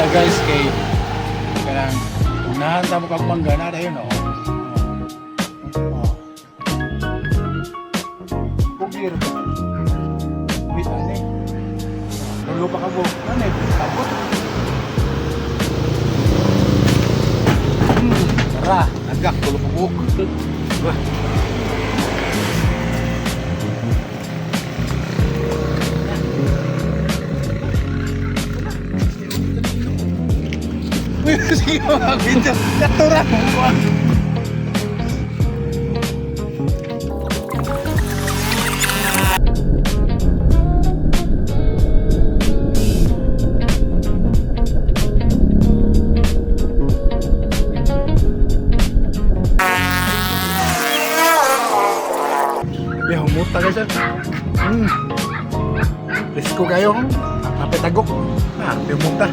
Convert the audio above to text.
Guys, kay kanang unahan ta mo kag mangga na dayon, oh. Oh. Pugir. Wait, ani. Tulo pa ka buok. Ano eh, tapos. Tara, nagak tulo pa buok. Wah. Sige, mga video. Natura. Ya, humuta guys. Presko kayo. Napitagok. Ah, humuta.